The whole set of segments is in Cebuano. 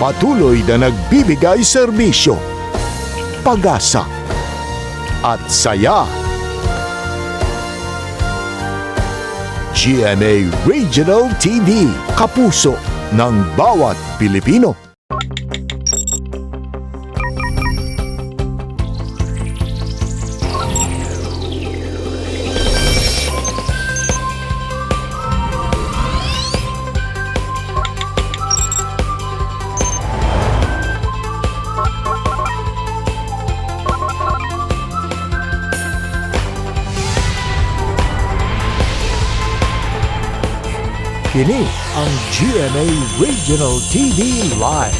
Patuloy na nagbibigay serbisyo, pag-asa, at saya. GMA Regional TV, kapuso ng bawat Pilipino. Kini ang GMA Regional TV Live.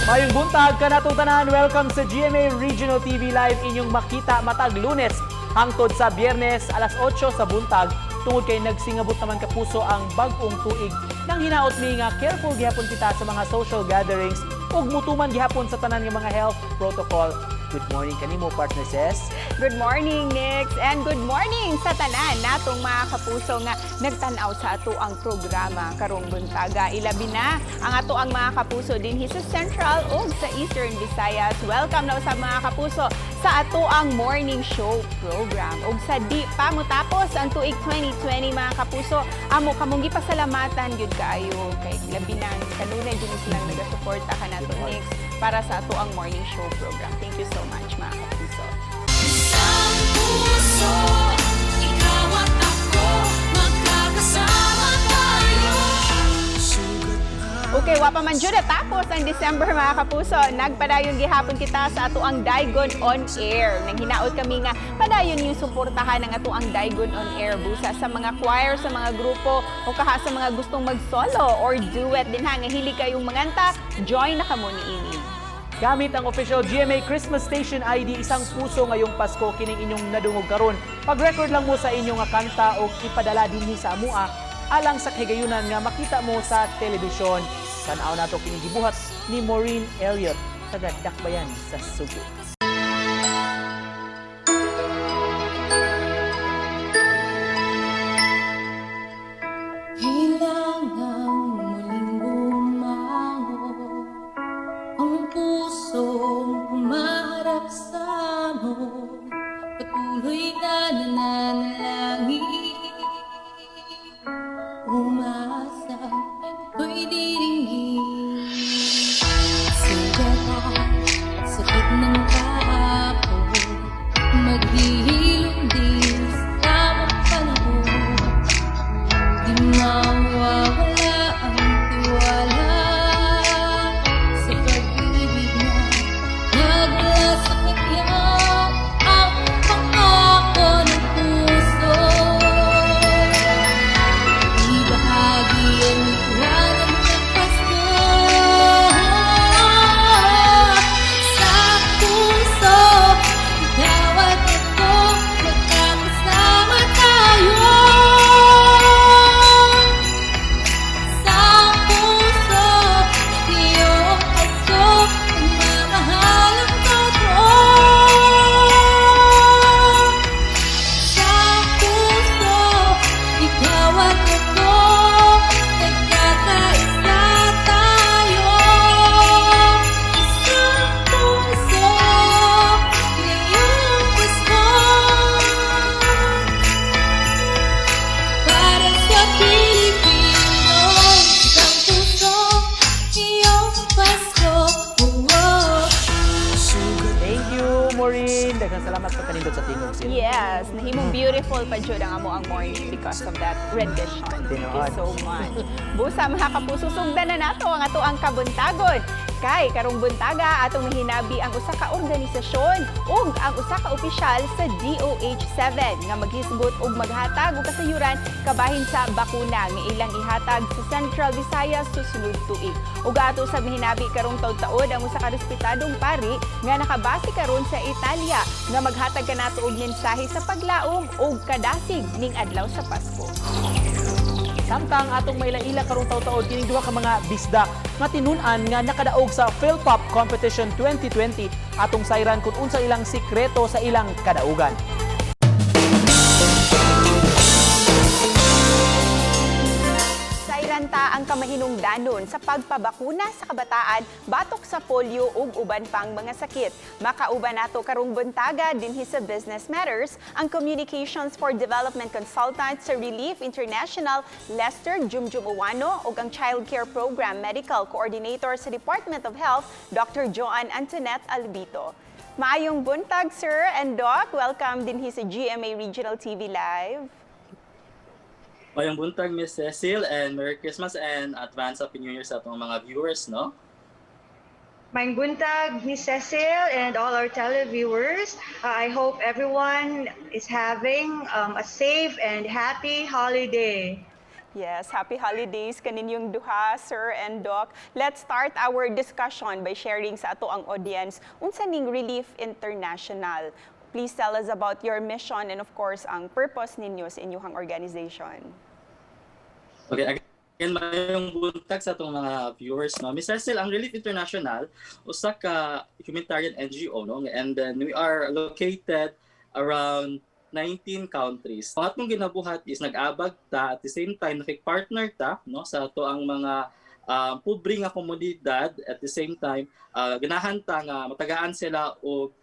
Mayong buntag kanatong tanan. Welcome sa GMA Regional TV Live, inyong makita matag Lunes hangtod sa Biyernes alas 8 sa buntag, tungod kay nagsingabot naman, kapuso, ang bag-ong tuig. Nang hinaot mi nga careful gihapon kita sa mga social gatherings ug mutuman gihapon sa tanan nga mga health protocol. Good morning kanimo, partner Ses. Good morning, Nix! And good morning sa tanan natong mga kapuso nga nagtan-aw sa ato ang programa karong buntaga. Ilabi na ang ato ang mga kapuso dinhi sa Central ug sa Eastern Visayas. Welcome na usab, mga kapuso, sa ato ang morning show program. Ug sa di pa motapos ang tuig 2020, mga kapuso, amo kamong gipasalamatan gyud kaayo kay labi na kanunay gyud silang nagasuporta kanato, Nix, para sa ato ang morning show program. Thank you so much, mga kapuso. Isang puso, ikaw at ako, magkakasama tayo. Okay, wa pa man jud tapos ang December, mga kapuso. Nagpadayon gihapon kita sa ato ang Daigon on Air. Nang hinaot kami nga padayon yung suportahan ang ato ang Daigon on Air, busa sa mga choir, sa mga grupo o kaha sa mga gustong mag-solo or duet din ha nga hilig kayong manganta, join na kamo niini. Gamit ang official GMA Christmas Station ID, "Isang Puso Ngayong Pasko," kining inyong nadungog karon. Pag-record lang mo sa inyong nga kanta o ipadala dinhi sa amua alang sa kahigayunan nga makita mo sa telebisyon. Tan-aw nato kining gibuhat ni Maureen Elliott taga Dakbayan sa Subo. Kailangang muling bumangon ang pusong humarap sa mo, patuloy na nananalangin, umaasa ito'y diringgin. Sugata, sakit ng kahapon, maghihilom din sa tamang panahon. Di mawawala ang tiwala sa pag-ibig na nagmula sa kanya, ang pangako ng puso. Ibahagi ang liwanag ng Pasko. Sa puso, ikaw at ako, magkakasama tayo. Sa puso, ngayong Pasko, pagmamahalang totoo. Sa puso, ikaw at ako, nagkakaisa tayo. Isang puso, ngayong Pasko, para sa Pilipino. Isang puso, ngayong Pasko, oh. Thank you, Maureen. Daghang salamat sa kanindot sa tingog sila. Yes, nahimong beautiful pa jud ang amo ang morning because of that rendition. Thank you Tinuod. so much. Busa, mga kapuso, sugdan na nato ang ato ang kabuntagon. Kay karong buntaga atong mahinabi ang usa ka organisasyon ug ang usa ka opisyal sa DOH-7 nga maghisgot ug maghatag og kasayuran kabahin sa bakuna nga ilang ihatag sa Central Visayas susunod tuig. Ug ato sa mahinabi karong taud-taod ang usa ka respetadong pari nga nakabase karon sa Italia nga maghatag kanato og mensahe sa paglaom ug kadasig ning adlaw sa Pasko. Samtang atong maila-ila karong taud-taod kining duha ka mga bisdak nga tinun-an nga nakadaog sa Philpop Competition 2020. Atong sayran kung unsa ilang sikreto sa ilang kadaugan. Sayran ta ang Unsa ang kamahinungdanon sa pagpabakuna sa kabataan batok sa polio ug uban pang mga sakit? Makauban nato karong buntaga dinhi sa Business Matters ang Communications for Development Consultant sa Relief International, Lester Jumjum Uwano, ug ang Child Care Program Medical Coordinator sa Department of Health, Dr. Joanne Antoinette Albito. Maayong buntag, sir and doc. Welcome dinhi sa GMA Regional TV Live. Maayong buntag, Miss Cecil, and Merry Christmas and advance Happy New Year sa atong mga viewers, no? Maayong buntag, Miss Cecil, and all our televiewers. I hope everyone is having a safe and happy holiday. Yes, happy holidays kaninyong duha, sir and doc. Let's start our discussion by sharing sa atoang audience unsa ning Relief International. Please tell us about your mission and, of course, ang purpose ninyo sa inyong organization. Okay, again, maayong buntag sa atong mga viewers, no? Miss Cecil, ang Relief International, usa ka humanitarian NGO, no? And then we are located around 19 countries. Ang atong ginabuhat is nag-abag ta, at the same time nakik-partner ta, no, sa atoang mga pobre nga komunidad. At the same time, ganahan ta nga matagaan sila og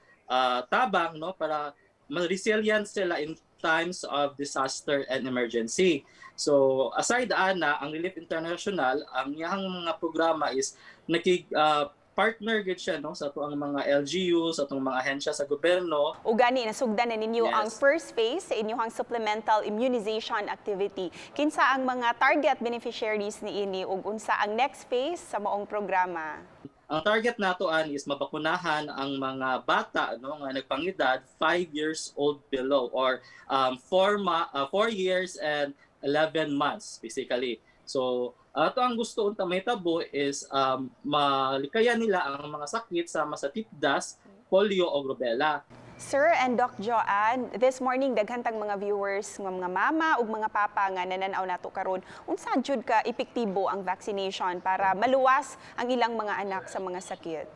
tabang, no, para ma-resilient sila in times of disaster and emergency. So aside ana, ang Relief International, ang iyang mga programa is nakig partner gid siya, no, sa atoang mga LGU, sa atong mga ahensya sa gobyerno. Ug gani nasugdan na ninyo ang first phase sa inyong supplemental immunization activity. Kinsa ang mga target beneficiaries niini ug unsa ang next phase sa maong programa? Ang target nato ani is mabakunahan ang mga bata, no, nga nagpangedad 5 years old below or 4 years and 11 months basically. So ato ang gusto unta mahitabo is malikayan nila ang mga sakit sama sa tipdas, polio o rubella. Sir and Doc Joanne, this morning daghan tang mga viewers nga mga mama ug mga papa nga nananaw nato karon. Unsa jud ka epektibo ang vaccination para maluwas ang ilang mga anak sa mga sakit?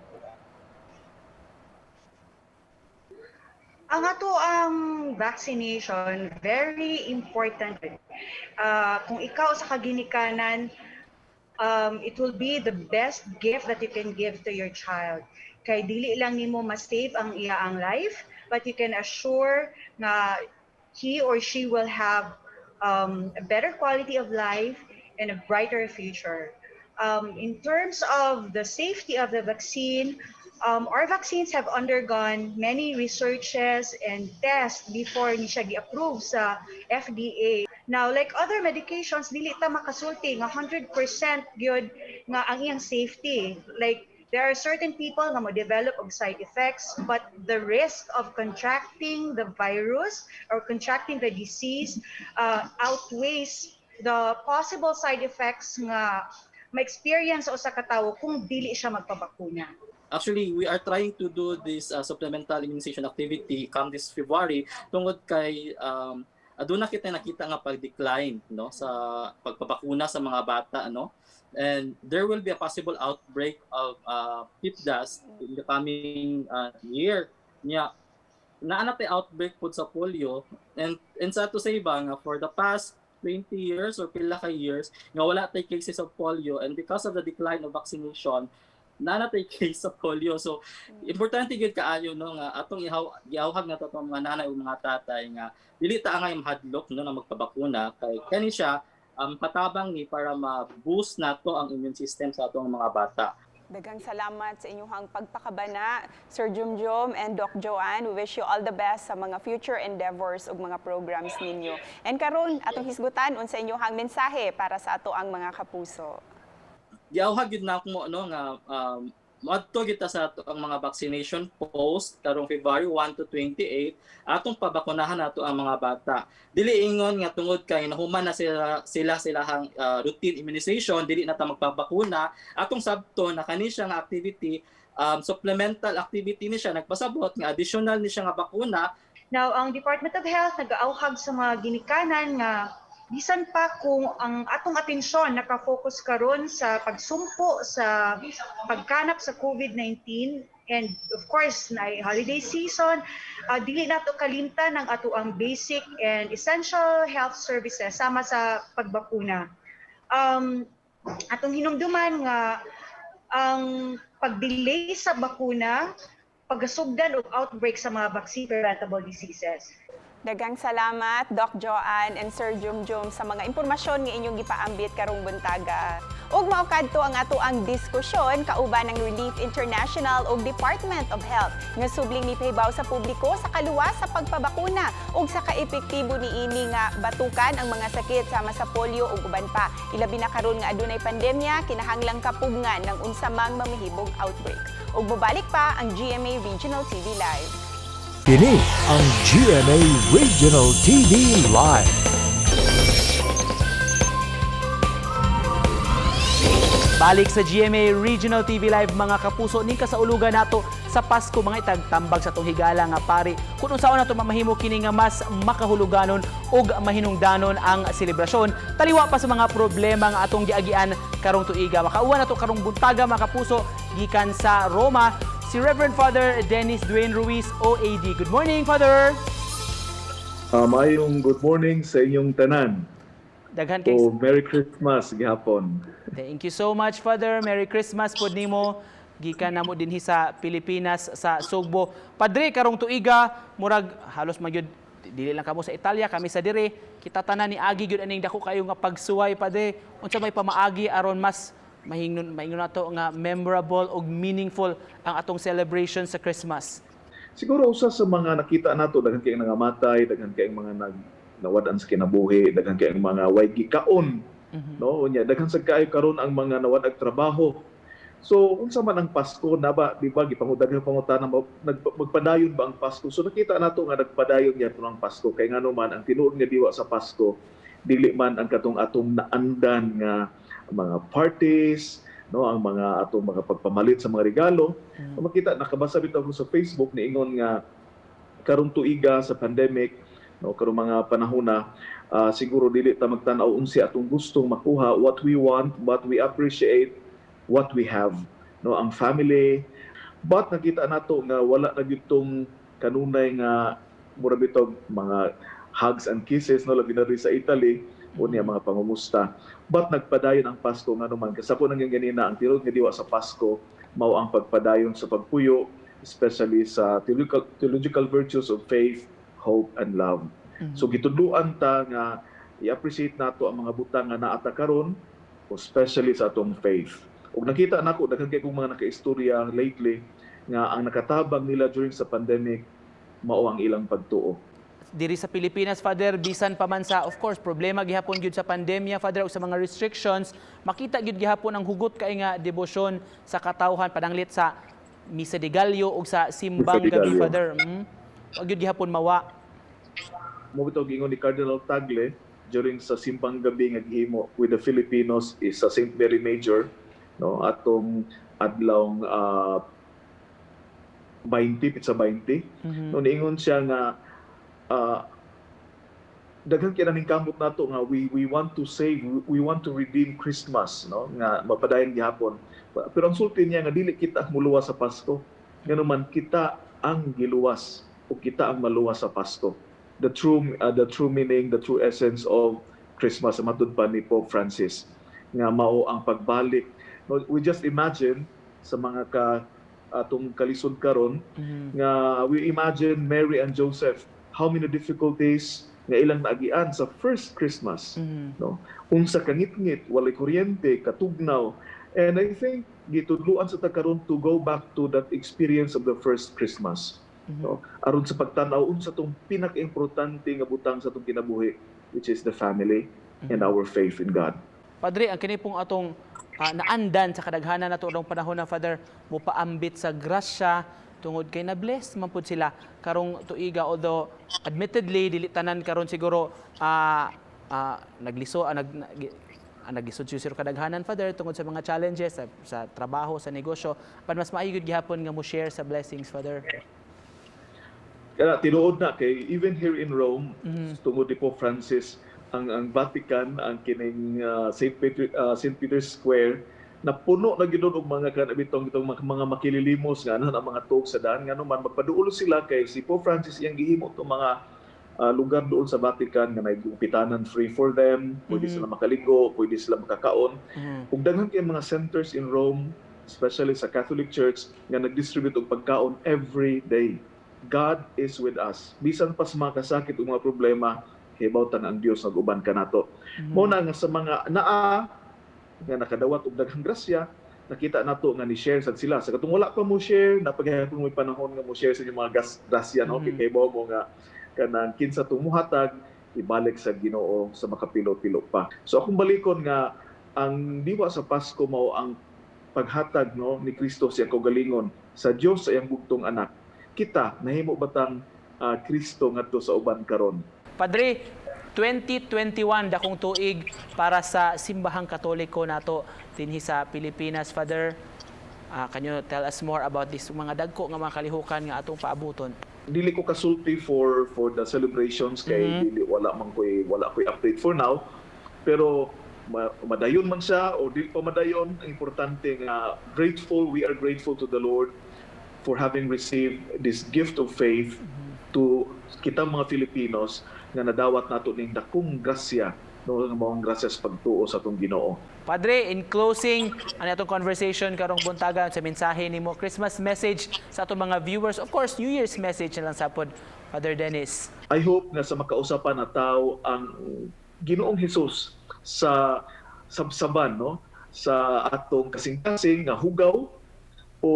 Ang atoang vaccination, very important. Kung ikaw sa kaginikanan, it will be the best gift that you can give to your child. Kay dili lang nimo ma-save ang iyaang life, but you can assure nga he or she will have a better quality of life and a brighter future. In terms of the safety of the vaccine, our vaccines have undergone many researches and tests before ni siya gi-approve sa FDA. Now, like other medications, dili ta makasulti nga 100% gyud nga ang iyang safety. Like, there are certain people nga mo develop og side effects, but the risk of contracting the virus or contracting the disease outweighs the possible side effects nga ma-experience sa katawo kung dili siya magpabakuna. Actually, we are trying to do this supplemental immunization activity come this February tungod kay aduna kita nakita nga pag-decline, no, sa pagpabakuna sa mga bata, no, and there will be a possible outbreak of PIPDAS in the coming year. Nya naa na tay outbreak pud sa polio, and sa to say ba nga for the past 20 years or pila ka years nga wala tay cases of polio, and because of the decline of vaccination, naa na tay case sa polio. So importante gyud kaayo, no, nga atong ihaw giawhag nato atong mga nanay ug mga tatay nga dili ta angay mahadlok, no, na magpabakuna kay kani siya patabang ni para ma-boost nato ang immune system sa atong mga bata. Daghang salamat sa inyong pagpakabana, Sir Jumjum and Doc Joanne. We wish you all the best sa mga future endeavors ug mga programs ninyo. And karon atong hisgutan unsa inyong mensahe para sa atoang mga kapuso. Giawhag gyud nako, no, nga moadto kita sa atoang mga vaccination post karong February 1 to 28, atong pabakunahan nato ang mga bata. Dili ingon nga tungod kay nahuman na sila silahang routine immunization, dili na ta magpabakuna. Atong sabto na kani siya nga activity, supplemental activity ni siya, nagpasabot nga additional ni siya nga bakuna. Now, ang Department of Health nag-aawhag sa mga ginikanan nga bisan pa kung ang atong atensyon nakafocus karon sa pagsumpo sa pagkanap sa COVID-19 and, of course, na holiday season, dili nato kalimtan ang atoang basic and essential health services sama sa pagbakuna. Atong hinumduman nga ang pag-delay sa bakuna pagasugdan og outbreak sa mga vaccine preventable diseases. Daghang salamat, Doc Joanne and Sir Jumjum, sa mga impormasyon nga inyong gipaambit karong buntaga. Ug mao kadto ang atoang diskusyon kauban ng Relief International ug Department of Health nga subling mipahibaw sa publiko sa kaluwas sa pagpabakuna ug sa kaepektibo niini nga batukan ang mga sakit sama sa polio ug uban pa. Ilabi na karon nga adunay pandemya, kinahanglang kapugngan ng unsa mang mamahibong outbreak. Ug mobalik pa ang GMA Regional TV Live. Kini ang GMA Regional TV Live. Balik sa GMA Regional TV Live, mga kapuso, ning kasaulugan nato sa Pasko, mga itagtambag sa atong higala nga pari kung unsaon nato mamahimo kini nga mas makahuluganon ug mahinungdanon ang selebrasyon taliwa pa sa mga problema nga atong giagian karong tuiga. Makauwan nato karong buntaga, mga kapuso, gikan sa Roma si Reverend Father Dennis Dwayne Ruiz, OAD. Good morning, Father. Maayong good morning sa inyong tanan. Daghan kay O Merry Christmas gihapon. Thank you so much, Father. Merry Christmas pod nimo. Gikan namo dinhi sa Pilipinas, sa Sugbo. Padre, karong tuiga, murag halos magyud dili lang kamo sa Italia, kami sa dire. Kita tanan ni agi gyud aning dako kayo nga pagsuway, Padre. Unsa may pamaagi aron mas mahingnon maingon nato nga memorable ug meaningful ang atong celebration sa Christmas? Siguro usa sa mga nakita nato, daghan kayong nangamatay, daghan kayong mga nag nawad-an sa kinabuhi, daghan kayong mga way gikaon. No, unya daghan sad kaayo karon ang mga nawad-ag trabaho. So unsa man ang Pasko na ba, di ba gipangudaghang pangutana, magpadayon ba ang Pasko? So nakita nato nga nagpadayon gyapon ang Pasko kay ngano man ang tinuod nga diwa sa Pasko dili man ang katong atong naandan nga mga parties, no, ang mga atong mga pagpamalit sa mga regalo. Makita, nakabasa bitaw ko sa Facebook, niingon nga karong tuiga sa pandemic, no, karong mga panahon na siguro dili ta magtan-aw unsi atong gustong makuha, what we want, what we appreciate, what we have, no, ang family. But nakita nato nga wala na gyud tong kanunay nga mura bitaw mga hugs and kisses, no, labi na rin sa Italy, unya mga pangumusta. But nagpadayon ang Pasko ngano man kasako nang ganina, ang tinuod nga diwa sa Pasko mao ang pagpadayon sa pagpuyo, especially sa theological virtues of faith, hope and love. So gitudluan ta nga i-appreciate nato ang mga butang nga naata karon, especially sa atong faith. Ug nakita nako daghan kay kong mga nakaistorya lately nga ang nakatabang nila during sa pandemic mao ang ilang pagtuo. Diri sa Pilipinas, Father, bisan pa man sa, of course, problema gihapon gyud sa pandemya, Father, ug sa mga restrictions, makita gyud gihapon ang hugot kay nga debosyon sa katawhan pananglit sa Misa de Gallo ug sa simbang Misa de gabi, Gallo. Father. Wa gyud gihapon mawa. Mao bitaw giingon ni Cardinal Tagle during sa simbang gabi nga gihimo with the Filipinos is sa St. Mary Major, no, atong adlawng 20, pitsa 20, no, niingon siya nga daghan kay naning kamot nato nga we want to save, we want to redeem Christmas, no, nga mapadayon gihapon. Pero ang sulti niya nga dili kita ang muluwas sa Pasko, ngano man kita ang giluwas o kita ang maluwas sa Pasko. The true meaning, the true essence of Christmas, matud pa ni Pope Francis, nga mao ang pagbalik, no? We just imagine sa mga ka atong kalisod karon nga we imagine Mary and Joseph, how many difficulties nga ilang naagian sa first Christmas, no, unsa kangitngit, walay kuryente, katugnaw. And I think gitudluan sa ta karon to go back to that experience of the first Christmas, no, aron sa pagtan-aw unsa tong pinaka-importante nga butang sa atong kinabuhi, which is the family and our faith in God. Padre, ang kini pong atong naandan sa kadaghanan nato atong panahon na, Father, mopaambit sa grasya tungod kay na-bless man pud sila karong tuiga, although admittedly dili tanan karon siguro nagliso naglisod siguro kadaghanan, Father, tungod sa mga challenges sa trabaho, sa negosyo, but mas maayo gyud gihapon nga mo share sa blessings, Father. Kaya tinuod na kay even here in Rome, tungod ni Pope Francis, ang Vatican, ang kining St. Peter's Square napuno na gyud og mga kanabitong itong mga makililimos nga ano ang mga tog sa daan, ngano man magpaduol sila kay si Pope Francis iyang gihimo tong mga lugar doon sa Vatican nga naigupitanan, free for them, pwede sila makaligo, pwede sila makakaon. Ug daghan kay mga centers in Rome, especially sa Catholic Church, nga nag-distribute og pagkaon every day. God is with us. Bisan pa sa mga kasakit ug mga problema, hibaw ta nga ang Dios nag-uban kanato. Mao na nga sa mga naa nga nakadawat og daghang grasya, nakita nato nga ni share sad sila. Sa katong wala pa mo share, napaghihapon mo panahon nga mo share sa inyong mga grasya, no, kay kahibaw mo nga kanang kinsa tumuhatag, ibalik sa Ginoo sa makapilo-pilo pa. So akong balikon nga ang diwa sa Pasko mao ang paghatag, no, ni Kristo sa iyang kaugalingon, sa Dios sa iyang bugtong anak. Kita nahimo batang Kristo ngadto sa uban karon? Padre, 2021, dakong tuig para sa Simbahang Katoliko nato dinhi sa Pilipinas. Father, can you tell us more about this mga dagko nga mga kalihukan nga atong paabuton? Dili ko kasulti for the celebrations kay dili wala man koy wala koy update for now, pero madayon man siya o dili pa madayon, ang importante nga grateful, we are grateful to the Lord for having received this gift of faith to kita mga Filipinos nga nadawat nato ning dakong grasya, no, nga maong grasya sa pagtuo sa atong Ginoo. Padre, in closing, ano atong conversation karong buntaga, sa mensahe nimo, Christmas message sa atong mga viewers, of course, New Year's message na lang sapod, Father Dennis. I hope nga sa makausapan na tao ang Ginoong Hesus sa sabsaban, no, sa atong kasing-kasing nga hugaw o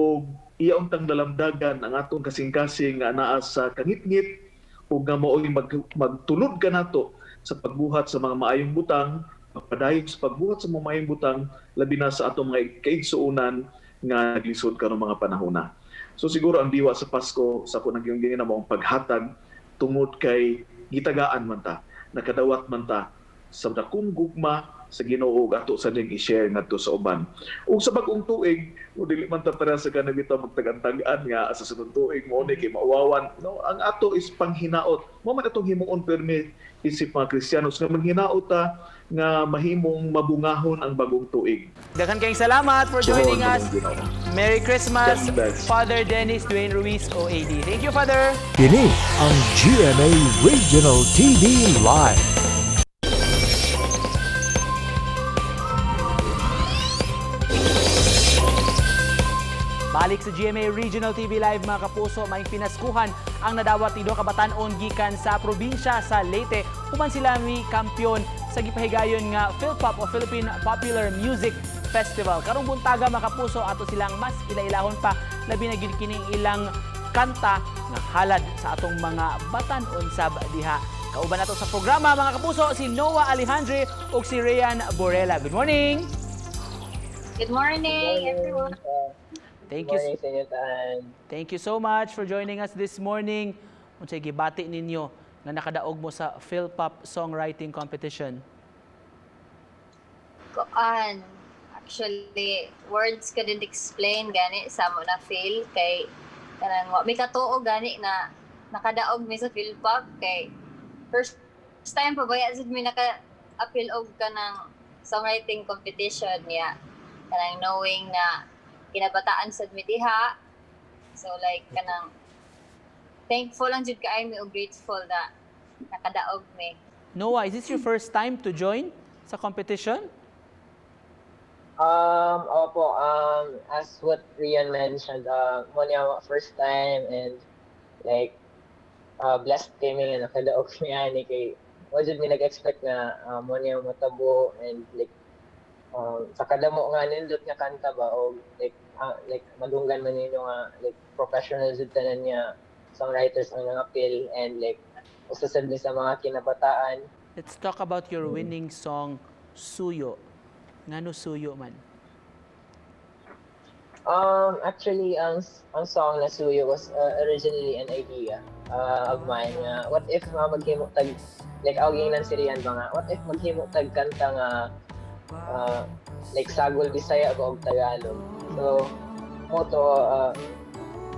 iya untang dalamdagan ang atong kasing-kasing nga naa sa kangitngit ug nga maoy magtulod kanato sa pagbuhat sa mga maayong butang, pagpadayon sa pagbuhat sa mga maayong butang, labi na sa atong mga kaigsuonan nga naglisod karong mga panahona. So siguro ang diwa sa Pasko sa ako nang na mao ang paghatag tungod kay gitagaan man ta, nakadawat man ta sa dakong gugma sa Ginoo ug ato sa ning i-share ngadto sa uban. Ug sa bag-ong tuig, o dili man ta para sa kanang bitaw magtag-tag-an nga sa sunod tuig mo ni kay mauwawan. No, ang ato is panghinaot. Mao man atong himuon permi isip mga Kristiyanos nga manghinaot ta nga mahimong mabungahon ang bagong tuig. Daghan kayong salamat for joining us. Ginoo. Merry Christmas, God bless. Father Dennis Dwayne Ruiz, OAD. Thank you, Father. Kini ang GMA Regional TV Live. Balik sa GMA Regional TV Live, mga kapuso, may pinaskuhan ang nadawat ni duha ka batan-on gikan sa probinsya sa Leyte human sila ni kampiyon sa gipahigayon nga PhilPop o Philippine Popular Music Festival. Karong buntaga, mga kapuso, ato silang mas ilailahon pa, labi na gyud kining ilang kanta nga halad sa atong mga batan-on sab diha. Kauban nato sa programa, mga kapuso, si Noah Alejandre ug si Rayan Borella. Good morning. Good morning, everyone. Thank you. Morning sa inyo, Tan. Thank you so much for joining us this morning. Unsay gibati ninyo nga nakadaog mo sa PhilPop Songwriting Competition? Kuan, actually, words couldn't explain gani sa amo na feel kay kanang wa mi katuo gani na nakadaog mi sa PhilPop kay first time pa baya sad mi naka appeal og kanang songwriting competition niya, kanang knowing na kinabataan sad mi diha, so like kanang thankful lang jud kaayo mi og grateful na nakadaog mi. Noah, is this your first time to join sa competition? Opo, as what Rian mentioned, mo niya first time and like, blessed kami nga nakadaog mi ani kay wa jud mi nag-expect na mo niya matabo and like, sa kadamo nga nindot nga kanta ba o like madunggan man ninyo nga like professional jud tanan niya songwriters ang nangapil and like usa sad ni sa mga kinabataan. Let's talk about your winning song, Suyo. Ngano Suyo man? Actually, ang song na Suyo was originally an idea of mine nga what if nga maghimo tag, like ako giingnan si Rian ba nga what if maghimo tag kanta nga like sagol Bisaya ba og Tagalog. So mo to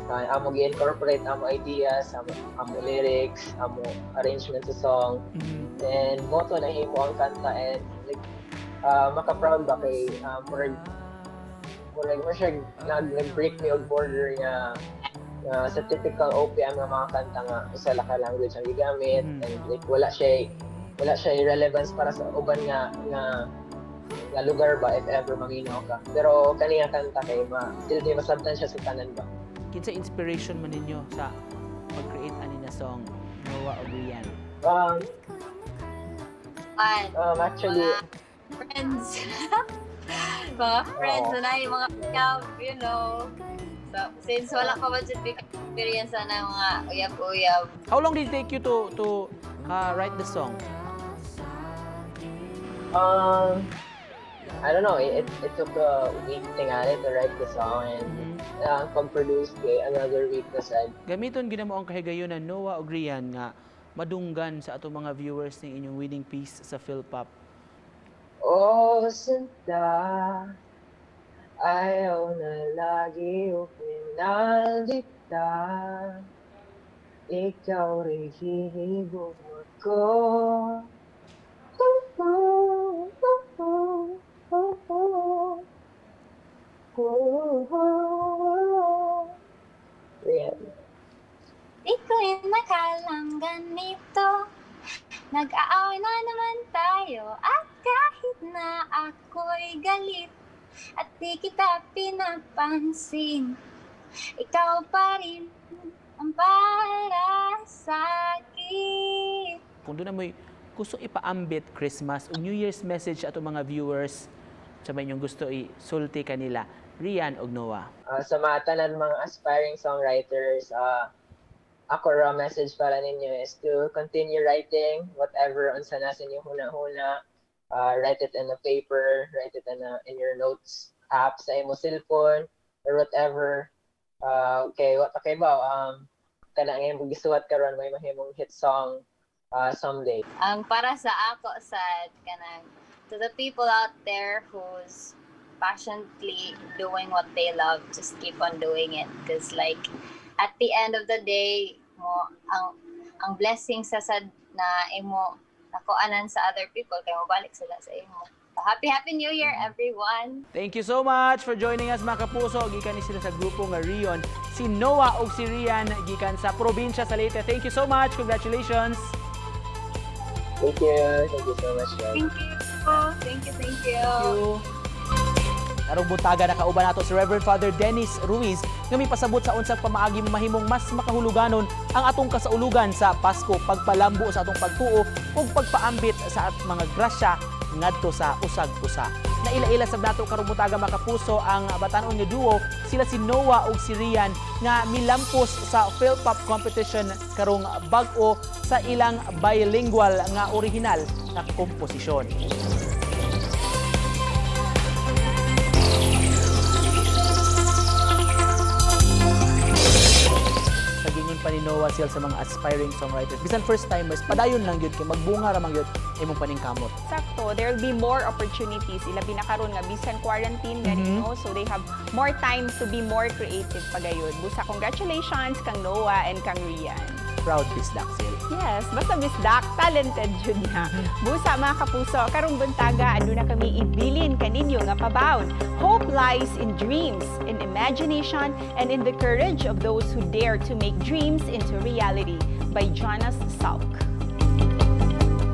amo gi-incorporate amo ideas, amo lyrics, amo arrangement sa song. Then mo to nahimo ang kanta and like maka-proud ba kay murag mo siya nag-break mi og border nga Sa typical OPM nga mga kanta nga usa lang ka language ang gigamit and like wala siya relevance para sa uban nga lugar ba, if ever maminaw ka. Pero kani nga kanta kay ma silbi masabtan siya sa tanan ba. Kinsa inspiration man ninyo sa pag-create ani na song, Noah ug Rian? An, Actually, mga friends. Mga friends Oo. na yung mga uyab. So, since wala pa man jud experience na mga uyab-uyab. How long did it take you to write the song? I don't know, it took a week tingali to write the song and pag-produce kay another week na sad. Gamiton gyud namo ang kahigayon Noah ug Rian nga madunggan sa atong mga viewers ning inyong winning piece sa Philpop. Oh, sinta, ayaw na lagi pinalita. Ikaw rin hihigog ko. Oh, oh, oh, oh, oh. Oh, oh, oh. Yan. Di ko inakalang ganito. Nag-aaway na naman tayo. At kahit na ako'y galit at di kita pinapansin, ikaw pa rin ang para sa akin. Kung duna mo'y gusto ipaambit Christmas o New Year's message atong mga viewers sa may inyong gusto isulti kanila, Rian ug Noah. Sa mga tanan mga aspiring songwriters, ako ra message para ninyo is to continue writing whatever unsa na sa inyong huna-huna. Write it in a paper, write it in your notes app sa imo cellphone or whatever. Okay, what okay ba? Kana nga imong gisuwat karon may mahimong hit song someday. Ang para sa ako sa kanang to the people out there who's passionately doing what they love, just keep on doing it because, like, at the end of the day mo ang blessing sa sad na imo nakuanan sa other people kay mobalik sila sa imo. Happy, happy New Year, everyone. Thank you so much for joining us, mga kapuso. Gikan ni sila sa grupo nga Rion. Si Noah ug si Rian gikan sa probinsya sa Leyte. Thank you so much. Congratulations. Thank you. Thank you so much, guys. Thank you, thank you, thank you. Thank you. Karong buntaga nakauban nato si Reverend Father Dennis Ruiz nga mipasabot sa unsang pamaagi mahimong mas makahuluganon ang atong kasaulugan sa Pasko, pagpalambo sa atong pagtuo ug pagpaambit sa at mga grasya ngadto sa usag-usa. Naila-ila sab nato karong buntaga, mga kapuso, ang batan-on nga duo, sila si Noah ug si Rian nga milampos sa Philpop competition karong bag-o sa ilang bilingual nga original na komposisyon. Sa gingon pa ni Noah sila sa mga aspiring songwriters, bisan first timers, padayon lang gyud kay magbunga ra man gyud imong paningkamot. Sakto, there will be more opportunities. Ilabi na karon nga bisan quarantine gani, no? So they have more time to be more creative pagayod. Busa congratulations kang Noah and kang Rian. Proud bisdak sila. Yes, basta bisdak, talented jud na. Busa mga kapuso, karong buntaga aduna kami ibilin kaninyo nga pabawon. Hope lies in dreams, in imagination, and in the courage of those who dare to make dreams into reality, by Jonas Salk.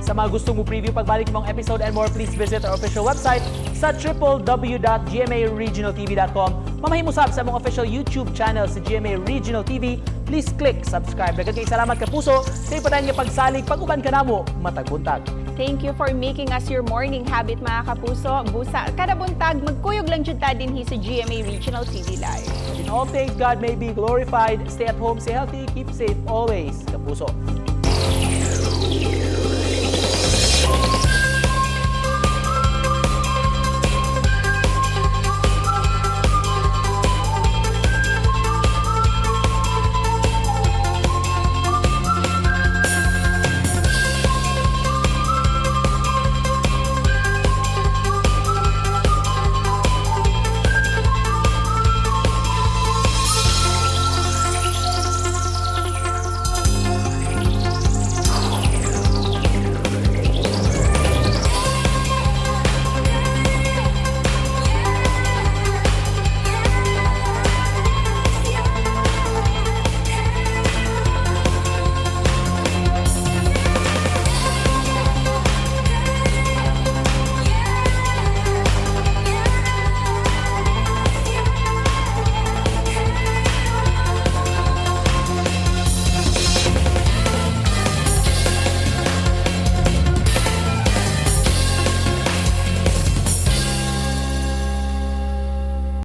Sa mga gustong mo preview pagbalik mong episode and more, please visit our official website sa www.gmaregionaltv.com. Mamahimo sab sa among official YouTube channel sa GMA Regional TV. Please click subscribe. Daghang kay salamat, kapuso, sa ipadayon nga pagsalig pag-uban kanamo matag buntag. Thank you for making us your morning habit, mga kapuso. Busa, kada buntag, magkuyog lang jud ta dinhi sa GMA Regional TV Live. In all things, God may be glorified. Stay at home, stay healthy, keep safe always, kapuso.